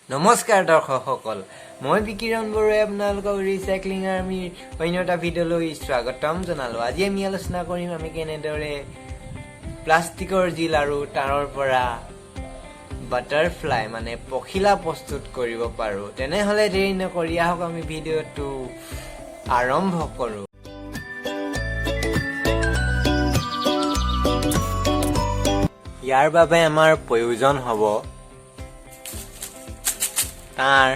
নমস্কাৰ দৰ্শকসকল, মই বিকিৰণ বৰুৱাই আপোনালোকক ৰিচাইক্লিং আৰ্মিৰ অন্য এটা ভিডিঅ'লৈ স্বাগতম জনালোঁ। আজি আমি আলোচনা কৰিম আমি কেনেদৰে প্লাষ্টিকৰ জিল আৰু তাঁৰৰ পৰা বাটাৰফ্লাই মানে পখিলা প্ৰস্তুত কৰিব পাৰোঁ। তেনেহ'লে দেৰি নকৰি আহক, আমি ভিডিঅ'টো আৰম্ভ কৰোঁ। ইয়াৰ বাবে আমাৰ প্ৰয়োজন হ'ব তাঁৰ,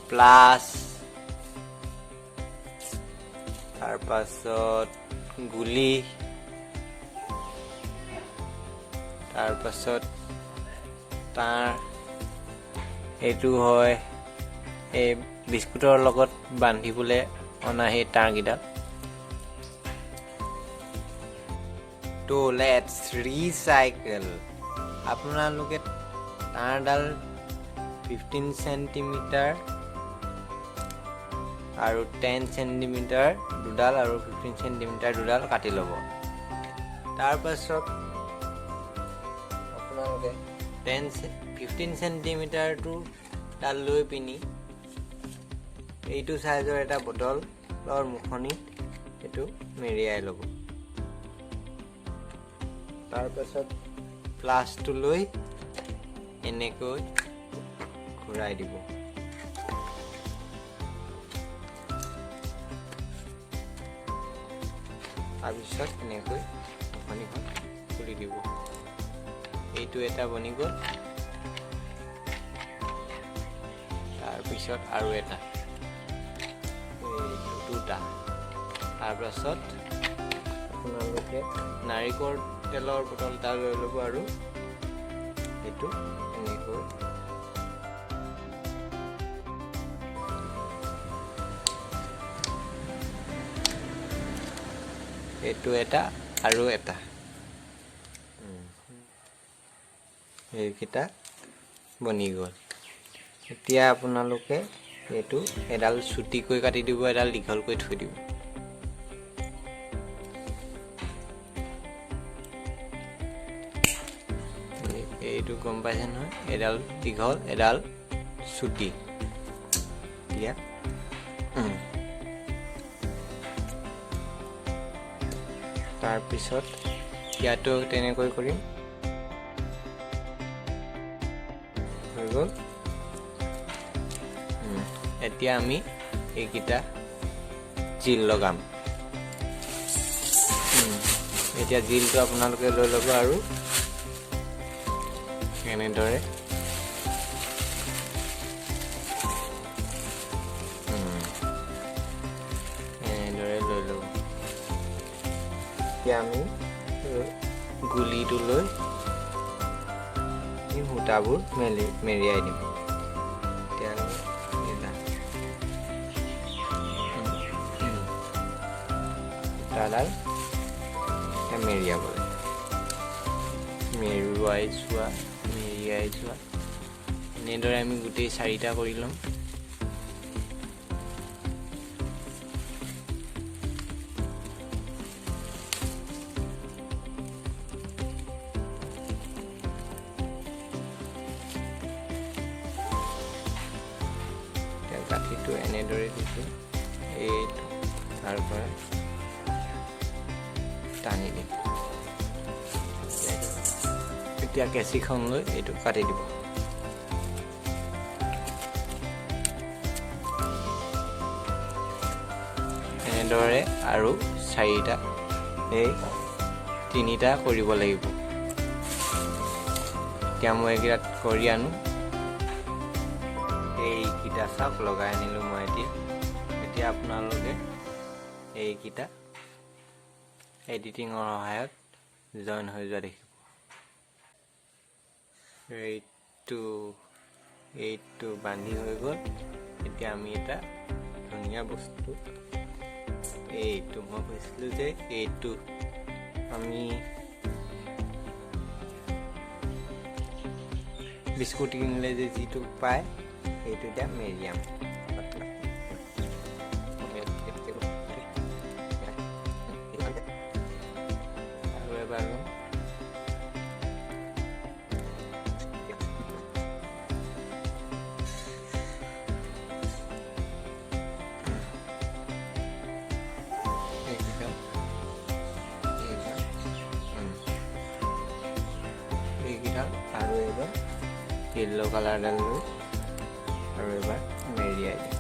প্লাছ, তাৰপাছত গুলি, তাৰপাছত তাঁৰ, এইটো হয় এই বিস্কুটৰ লগত বান্ধিবলৈ অনা সেই তাঁৰকেইডাল। তো let's recycle. আপোনালোকে তাঁৰডাল 15 চেণ্টিমিটাৰ আৰু 10 চেণ্টিমিটাৰ দুডাল আৰু 15 চেণ্টিমিটাৰ দুডাল কাটি ল'ব। তাৰপাছত আপোনালোকে 10 15 চেণ্টিমিটাৰটো তাত লৈ পিনি এইটো চাইজৰ এটা বটলৰ মুখনিত এইটো মেৰিয়াই ল'ব। তাৰপাছত প্লাছটো লৈ এনেকৈ ঘূৰাই দিব। তাৰপিছত এনেকৈ মুখনিখন খুলি দিব। এইটো এটা বনি গ'ল। তাৰপিছত আৰু এটা, এইটো দুটা। তাৰপাছত আপোনালোকে নাৰিকল তেলৰ বটল এটা লৈ ল'ব আৰু এইটো এনেকৈ এইটো এটা আৰু এটা, এইকেইটা বনি গ'ল। এতিয়া আপোনালোকে এইটো এডাল চুটিকৈ কাটি দিব, এডাল দীঘলকৈ থৈ দিব। এইটো গম পাইছে নহয়? এডাল দীঘল, এডাল চুটি। এতিয়া তাৰপিছত ইয়াতো তেনেকৈ কৰিম। হৈ গ'ল। এতিয়া আমি এইকেইটা জিল লগাম। এতিয়া জিলটো আপোনালোকে লৈ ল'ব আৰু এনেদৰে এনেদৰে লৈ ল'ব। এতিয়া আমি গুলিটো লৈ এই সূতাবোৰ মেলি মেৰিয়াই দিম। এতিয়া আমি এটা সূতাডাল এতিয়া মেৰিয়াব লাগে। মেৰুৱাই যোৱা, মেৰিয়াই যোৱা। এনেদৰে আমি গোটেই চাৰিটা কৰি ল'ম। এতিয়া গাঁঠিটো এনেদৰে দিছোঁ, এইটো তাৰ পৰা টানি দিম। এতিয়া কেঁচিখন লৈ এইটো কাটি দিব। এনেদৰে আৰু চাৰিটা, এই তিনিটা কৰিব লাগিব। এতিয়া মই এইকেইটাত কৰি আনো। এইকেইটা চাওক, লগাই আনিলোঁ মই এতিয়া। এতিয়া আপোনালোকে এইকেইটা এডিটিঙৰ সহায়ত জইন হৈ যোৱা দেখিব। এইটো এইটো বান্ধি হৈ গ'ল। এতিয়া আমি এটা ধুনীয়া বস্তু, এইটো মই কৈছিলোঁ যে এইটো আমি বিস্কুট কিনিলে যে যিটো পায়, সেইটো এতিয়া মেৰিয়াম। আৰু এবাৰ ল'ম। এইডাল আৰু এইবাৰ য়েল্ল' কালাৰডাল লৈ আৰু এবাৰ মেৰিয়াই দিম।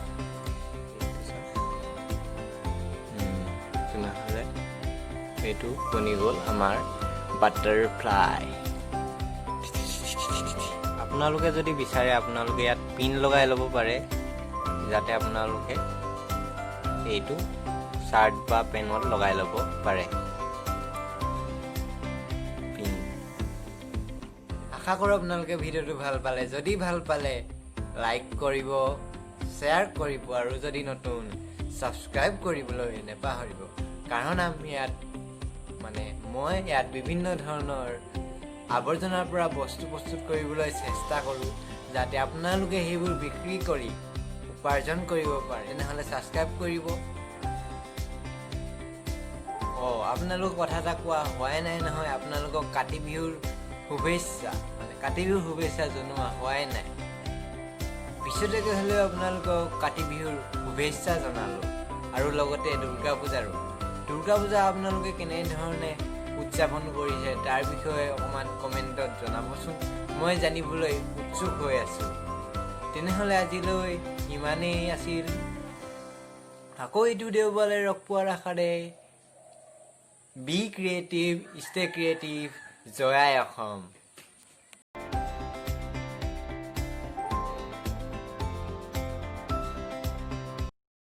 এইটো চাওক। তেনেহ'লে এইটো বনি গ'ল আমাৰ বাটাৰফ্লাই। আপোনালোকে যদি বিচাৰে, আপোনালোকে ইয়াত পিন লগাই ল'ব পাৰে, যাতে আপোনালোকে এইটো চাৰ্ট বা পেনত লগাই ল'ব পাৰে পিন। আশা কৰোঁ আপোনালোকে ভিডিঅ'টো ভাল পালে। যদি ভাল পালে লাইক কৰিব, শ্বেয়াৰ কৰিব আৰু যদি নতুন, ছাবস্ক্ৰাইব কৰিবলৈ নাপাহৰিব। কাৰণ আমি ইয়াত, মানে মই ইয়াত বিভিন্ন ধৰণৰ আৱৰ্জনাৰ পৰা বস্তু প্ৰস্তুত কৰিবলৈ চেষ্টা কৰোঁ, যাতে আপোনালোকে সেইবোৰ বিক্ৰী কৰি উপাৰ্জন কৰিব পাৰে। তেনেহ'লে ছাবস্ক্ৰাইব কৰিব। অঁ, আপোনালোক কথা এটা কোৱা হোৱাই নাই নহয়। আপোনালোকক কাতি বিহুৰ শুভেচ্ছা, মানে কাতি বিহুৰ শুভেচ্ছা জনোৱা হোৱাই নাই। পিছতীয়াকৈ হ'লেও আপোনালোকক কাতি বিহুৰ শুভেচ্ছা জনালোঁ আৰু লগতে দুৰ্গা পূজাৰো। দুৰ্গা পূজা আপোনালোকে কেনেধৰণে উদযাপন কৰিছে, তাৰ বিষয়ে অকণমান কমেণ্টত জনাবচোন। মই জানিবলৈ উৎসুক হৈ আছোঁ। তেনেহ'লে আজিলৈ ইমানেই আছিল। আকৌ এইটো দেওবাৰে লগ পোৱাৰ আশাৰে, be creative, stay creative. Joy I Assam.